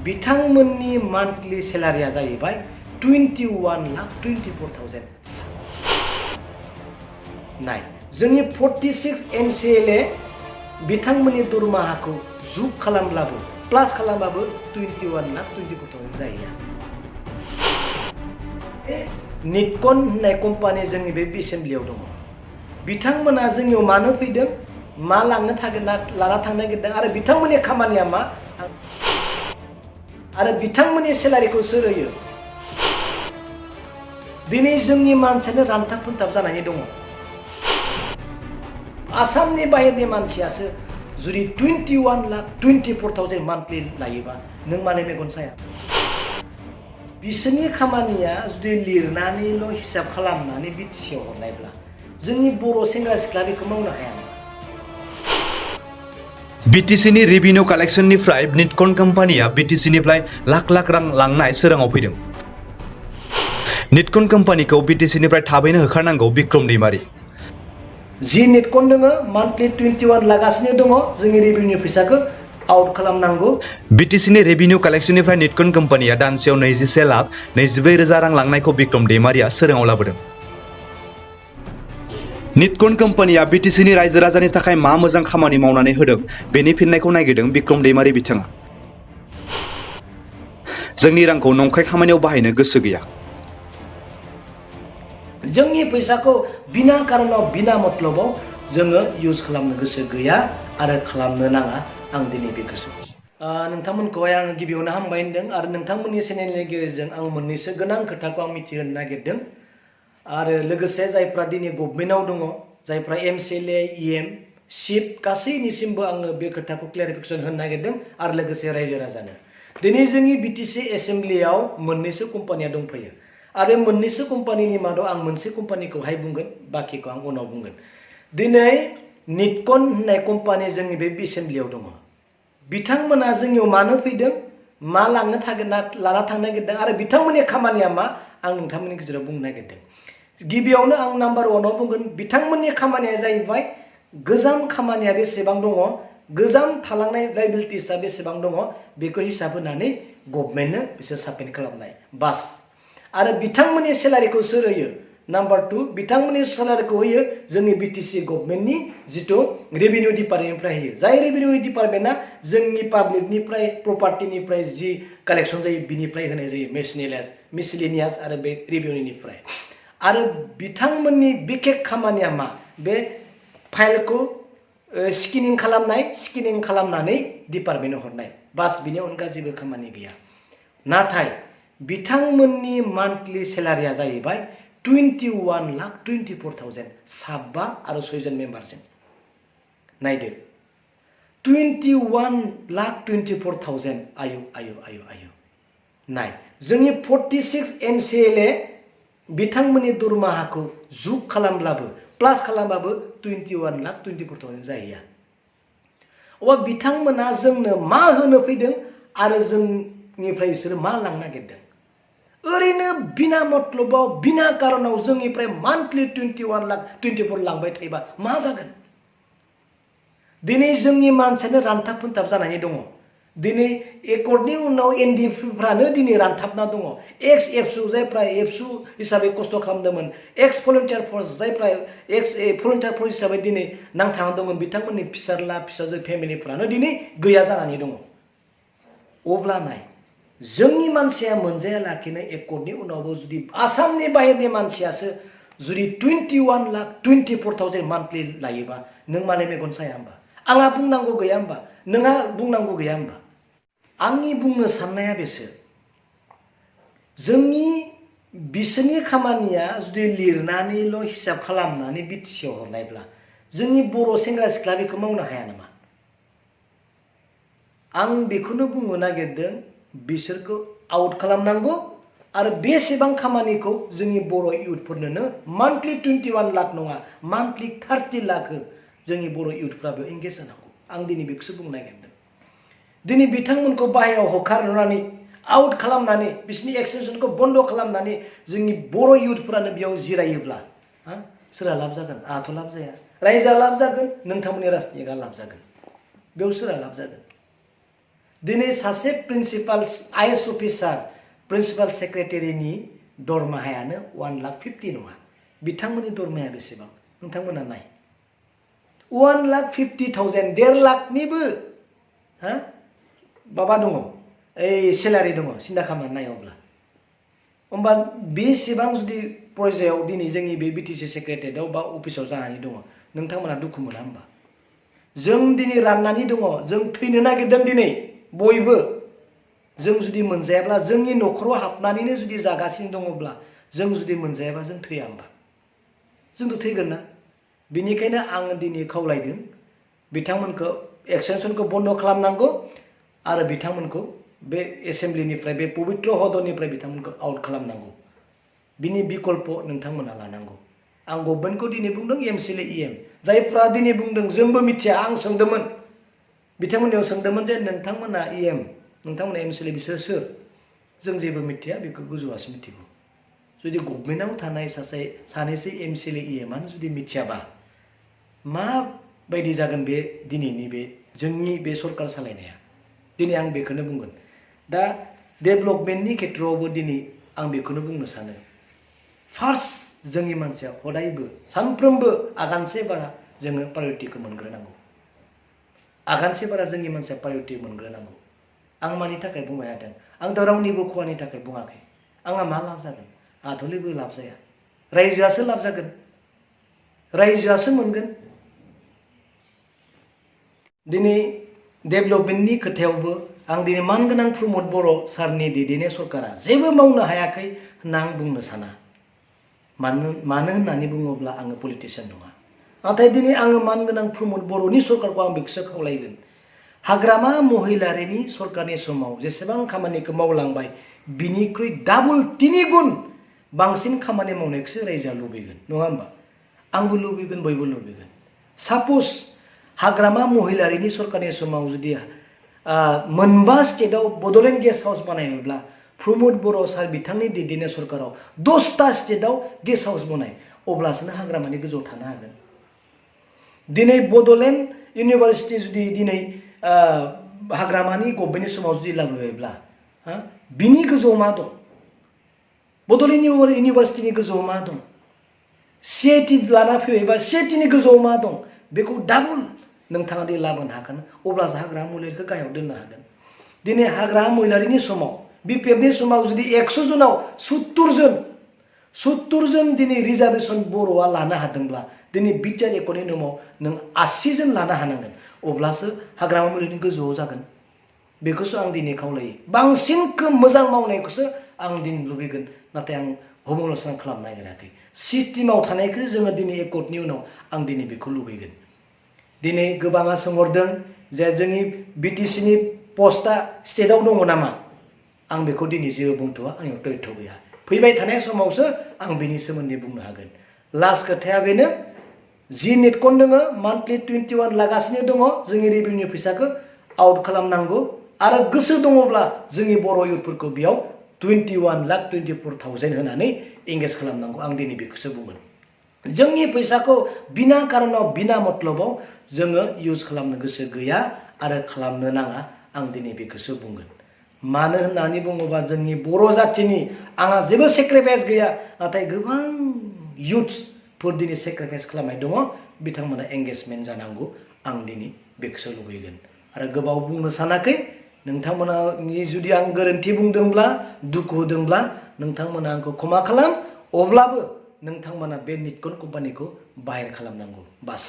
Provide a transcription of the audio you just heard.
बिथांमोननि मान्थलि सेलारिया जाहैबाय 21,24,000 नाय जोंनि 46 MCLA बिथांमोननि दरमाहाखौ जुग खालामब्लाबो प्लास खालामबाबो 21,24,000 जाहैया। nitcon होननाय कम्पानि जोंनि बे एसेम्बलियाव दङ। बिथांमोना जोंनियाव मानो फैदों, मा लांनो लाना थांनो नागिरदों आरो बिथांमोननि खामानिया मा आरो बिथांमोननि सेलारिखौ सोर होयो? दिनै जोंनि मानसियानो रानथाब फोनथाब जानानै दङ। आसामनि बाहेरनि मानसियासो जुदि 21,24,000 मान्थलि लायोबा नों माने मेगन साया? बिसोरनि खामानिया जुदि लिरनानैल' हिसाब खालामनानै BTC आव हरनायब्ला जोंनि बर' सेंग्रा सिख्ला बेखौ मावनो हाया। BTC नि रेभिनिउ कालेक्शननिफ्राय nitcon कम्पानिया BTC निफ्राय लाख लाख रां लांनाय सोराङाव फैदों। nitcon कम्पानिखौ BTC निफ्राय थाबैनो होखारनांगौ बिक्रम दैमारी। जि nitcon दङ मान्थलि 21 लागासिनो दङ, जोंनि रेभिनिउ फैसाखौ आउट खालामनांगौ। BTC नि रेभिनिउ कालेक्शननिफ्राय nitcon कम्पानिया दानसेयाव 21,22,000 रां लांनायखौ बिक्रम दैमारीया सोराङाव लाबोदों। nitcon कम्पानिया BTC नि रायजो राजानि थाखाय मा मोजां खामानि मावनानै होदों बेनि फिननायखौ नागिरदों बिक्रम दैमारी बिथाङा। जोंनि रांखौ नंखाय खामानियाव बाहायनो गोसो गैया। जोंनि फैसाखौ बिना कारनाव बिना मतलबाव जोङो इउज खालामनो गोसो गैया आरो खालामनो नाङा। आं दिनै बे गोसो नोंथांमोनखौहाय आं गिबियावनो हामबाय होनदों आरो नोंथांमोननि चेनेलनि गेजेरजों आं मोननैसो गोनां खोथाखौ आं मिथिहोनो नागिरदों। आरो लोगोसे जायफ्रा दिनै गभर्नमेन्टआव दङ, जायफ्रा MCLA EM चिफ गासैनिसिमबो आङो बे खोथाखौ क्लेरिफिकेसन होनो नागिरदों आरो लोगोसे रायजो राजानो। दिनै जोंनि BTC एसेम्बलियाव मोननैसो कम्पानिया दंफैयो आरो मोननैसो कम्पानिनि मादाव आं मोनसे कम्पानिखौहाय बुंगोन, बाखिखौ आं उनाव बुंगोन। दिनै nitcon होननाय कम्पानि जोंनि बे एसेम्बलियाव दङ। बिथांमोना जोंनियाव मानो फैदों, मा लांनो लाना थांनो नागिरदों आरो बिथांमोननि खामानिया मा, आं नोंथांमोननि गेजेराव बुंनो नागिरदों। गिबियावनो आं नाम्बार 1आव बुंगोन, बिथांमोननि खामानिया जाहैबाय गोजाम खामानिया बेसेबां दङ, गोजाम थालांनाय लायबिलिटिसआ बेसेबां दङ बेखौ हिसाब होनानै गभर्नमेन्टनो बिसोर साबमिट खालामनाय बास। आरो बिथांमोननि सेलारिखौ सोर होयो? नाम्बार 2, बिथांमोननि सेलारिखौ होयो जोंनि BTC गभर्नमेन्टनि जिथु रेभिनिउ डिपार्टमेन्टनिफ्राय होयो। जाय रेभिनिउ डिपार्टमेन्टआ जोंनि पाब्लिकनिफ्राय प्रपार्टिनिफ्राय जि कालेक्शन जायो बिनिफ्राय होनाय जायो, मिसलेनियास आरो बे रेभिनिउनिफ्राय। आरो बिथांमोननि बिखेक खामानिया मा? बे फाइलखौ स्केनिं खालामनानै डिपार्टमेन्टआव हरनाय बास, बिनि अनगा जेबो खामानि गैया। नाथाय बिथांमोननि मान्थलि सेलारिया जाहैबाय 21,24,000 साबा आरो 6 जन मेम्बारजों। नायदो 21,24,000 आयु आयु आयु आयु। नाय जोंनि 46 MCLA बिथांमोननि दरमाहाखौ जुग खालामब्लाबो प्लास खालामबाबो 21,24,000 जाहैया। अब्ला बिथांमोना जोंनो मा होनो फैदों आरो जोंनिफ्राय बिसोरो मा लांनो नागिरदों? ओरैनो बिना मतलबाव बिना कारनाव जोंनिफ्राय मान्थलि 21,24,000 लांबाय थायोबा मा जागोन? दिनै जोंनि मानसियानो रानथाब फोनथाब जानानै दङ। दिनै एकर्डनि उनाव NDFफ्रानो दिनै रानथाबना दङ। एक्स एबसु जायफ्रा एबसु हिसाबै खस्थ' खालामदोंमोन, एक्स भलन्टियार फर्स जायफ्रा एक्स भलन्टियार फर्स हिसाबै दिनै नांथाना दंमोन, बिथांमोननि फिसाज्ला फिसाजो फेमिलिफ्रानो दिनै गैया जानानै दङ। अब्ला नाय जोंनि मानसिया मोनजायालाखिनो एकर्डनि उनावबो जुदि आसामनि बाहेरनि मानसियासो जुदि 21,24,000 मान्थलि लायोबा नों माने मेगन साया होमबा? आंहा बुंनांगौ गैया होमबा? नोंहा बुंनांगौ गैया होमबा? आंनि बुंनो साननाया बेसो, बिसोरनि खामानिया जुदि लिरनानैल' हिसाब खालामनानै BTC आव हरनायब्ला जोंनि बर' सेंग्रा सिख्ला बेखौ मावनो हाया नामा? आं बेखौनो बुंनो नागिरदों, बिसोरखौ आउट खालामनांगौ आरो बेसेबां खामानिखौ जोंनि बर' इउथफोरनो मान्थलि 21 लाख नङा, मान्थलि 30 लाख जोंनि बर' इउथफ्राबो एंगेज जानांगौ। आं दिनै बेखौसो बुंनो नागिरदों। दिनै बिथांमोनखौ बाहेरायाव होखारनानै आउट खालामनानै बिसोरनि एक्सटेनसनखौ बन्द खालामनानै जोंनि बर' इउथफोरानो बेयाव जिरायोब्ला सोरहा लाब जागोन? आंहाथ' लाब जाया। रायजोआ लाब जागोन, नोंथांमोननि राजनिकआ लाब जागोन। बेयाव सोरहा लाब जागोन? दिनै सासे प्रिन्सिपाल आइएस अफिसार प्रिन्सिपाल सेक्रेटारिनि दरमाहायानो 1,50,000 नङा बिथांमोननि दरमाहाया बेसेबां नोंथांमोना नाय 1,50,000 1.5 लाखनिबो हा माबा दङ ओइ सेलारि दङ सिन्था खालामनानै नाय अब्ला होमबा बेसेबां जुदि पर्यायाव दिनै जोंनि बे बिटिसि सेक्रेटारियेटआव बा अफिसाव जानानै दङ नोंथांमोना दुखु मोना होमबा जों दिनै राननानै दङ जों थैनो नागिरदों दिनै बयबो जों जुदि मोनजायाब्ला जोंनि न'खराव हाबनानैनो जुदि जागासिनो दङब्ला जों जुदि मोनजायाबा जों थैया होमबा जोंथ' थैगोन ना बेनिखायनो आं दिनै खावलायदों बिथांमोनखौ एक्सटेनसनखौ बन्द खालामनांगौ आरो बिथांमोनखौ बे एसेम्ब्लिनिफ्राय बे पबित्र हदननिफ्राय बिथांमोनखौ आउट खालामनांगौ बिनि बिकल्प नोंथांमोना लानांगौ आं गभर्नमेन्टखौ दिनै बुंदों एमसिएलए इएम जायफ्रा दिनै बुंदों जोंबो मिथिया आं सोंदोंमोन बिथांमोननियाव सोंदोंमोन जे नोंथांमोना इएम नोंथांमोना एमसिएलए बिसोर सोर जों जेबो मिथिया बेखौ गोजौआसो मिथिगौ जुदि गभर्नमेन्टआव थानाय सानैसो एमसिएलए इएमआनो जुदि मिथियाबा माबायदि जागोन बे दिनैनि बे जोंनि बे सरकार सालायनाया दिनै आं बेखौनो बुंगोन दा डेभेलपमेन्टनि खेथ्रआवबो दिनै आं बेखौनो बुंनो सानो फार्स्ट जोंनि मानसिया हदायबो सानफ्रोमबो आगानसे बारा जोङो प्रायरिटिखौ मोनग्रोनांगौ आगानसे बारा जोंनि मानसिया प्रायरिटि मोनग्रोनांगौ आं मानि थाखाय बुंबाय थादों आं दा रावनिबो खहानि थाखाय बुङाखै आंहा मा लाब जागोन आंहाथ' लाब जाया रायजोआसो लाब जागोन रायजोआसो मोनगोन दिनै डेभेलपमेन्टनि खोथायावबो आं दिनै मानगोनां प्रमद बर' सारनि दैदेननाय सरकारा जेबो मावनो हायाखै होनना आं बुंनो साना मानो होननानै बुङोब्ला आङो पलिटिशियान नङा नाथाय दिनै आङो मानगोनां प्रमद बर'नि सरकारखौ आं बेखौसो खावलायगोन हाग्रामा महिलारिनि सरकारनि समाव जेसेबां खामानिखौ मावलांबाय बिनिख्रुइ डाबल 3 गुन बांसिन खामानि मावनायखौसो रायजोआ लुबैगोन नङा होमबा आंबो लुबैगोन बयबो लुबैगोन साप'ज हाग्रामा महिलारिनि सरकारनि समाव जुदि मोनबा स्टेटआव बड'लेण्ड गेस्ट हाउस बानायनोब्ला प्रमद बर' सार बिथांनि दैदेननाय सरकाराव 10टा स्टेटआव गेस्ट हाउस बनाय अब्लासो हाग्रामानि गोजौआव थानो हागोन दिनै बड'लेण्ड इउनिभार्सिटि जुदि दिनै हाग्रामानि गभर्नमेन्टनि समाव जुदि लाबोबायब्ला बिनि गोजौआव मा दं बड'लेण्ड इउनिभार्सिटिनि गोजौआव मा दं सिआइटि लाना फैबायबा सिआइटिनि गोजौआव मा दं बेखौ डाबल नोंथाङा दि लाबोनो हागोन अब्लासो हाग्रामा महिलारिखौ गाहायाव दोननो हागोन दिनै हाग्रामा महिलारिनि समाव बिपिएफनि समाव जुदि 100 जनाव 70 जन दिनै रिजार्भेसन बर'आ लानो हादोंब्ला दिनै बिटिआर इक'नमियाव नों 80 जन लानो हानांगोन अब्लासो हाग्रामा महिलारिनि गोजौआव जागोन बेखौसो आं दिनै खावलायो बांसिनखौ मोजां मावनायखौसो आं दिनै लुबैगोन नाथाय आं हमलसन खालामनो नागिराखै सिस्टेमाव थानायखौ जोङो दिनै एकर्डनि उनाव आं दिनै बेखौ लुबैगोन दिनै गोबाङा सोंहरदों जे जोंनि बिटिसिनि पस्टआ स्टेटआव दङ नामा आं बेखौ दिनै जेबो बुंथ'वा आंनियाव तथ्य गैया फैबाय थानाय समावसो आं बेनि सोमोन्दै बुंनो हागोन लास्ट खोथाया बेनो जि नेटकन दङ मान्थलि 21 लागासिनो दङ जोंनि रेभिनिउ फैसाखौ आउट खालामनांगौ आरो गोसो दङब्ला जोंनि बर' इउथफोरखौ बेयाव 21,24,000 होनानै एंगेज खालामनांगौ आं दिनै बेखौसो बुंगोन जोंनि फैसाखौ बिना कारनाव बिना मतलबाव जोङो इउज खालामनो गोसो गैया आरो खालामनो नाङा आं दिनै बेखौसो बुंगोन मानो होननानै बुङोबा जोंनि बर' जाथिनि आंहा जेबो सेक्रिफाइस गैया नाथाय गोबां इउथ्सफोर दिनै सेक्रिफाइस खालामनाय दङ बिथांमोना एंगेजमेन्ट जानांगौ आं दिनै बेखौसो लुबैगोन आरो गोबाव बुंनो सानाखै नोंथांमोननि जुदि आं गोरोन्थि बुंदोंब्ला दुखु होदोंब्ला नोंथांमोना आंखौ क्षमा खालाम अब्लाबो नोंथांमोना बे निटकन कम्पानिखौ बाहेर खालामनांगौ बास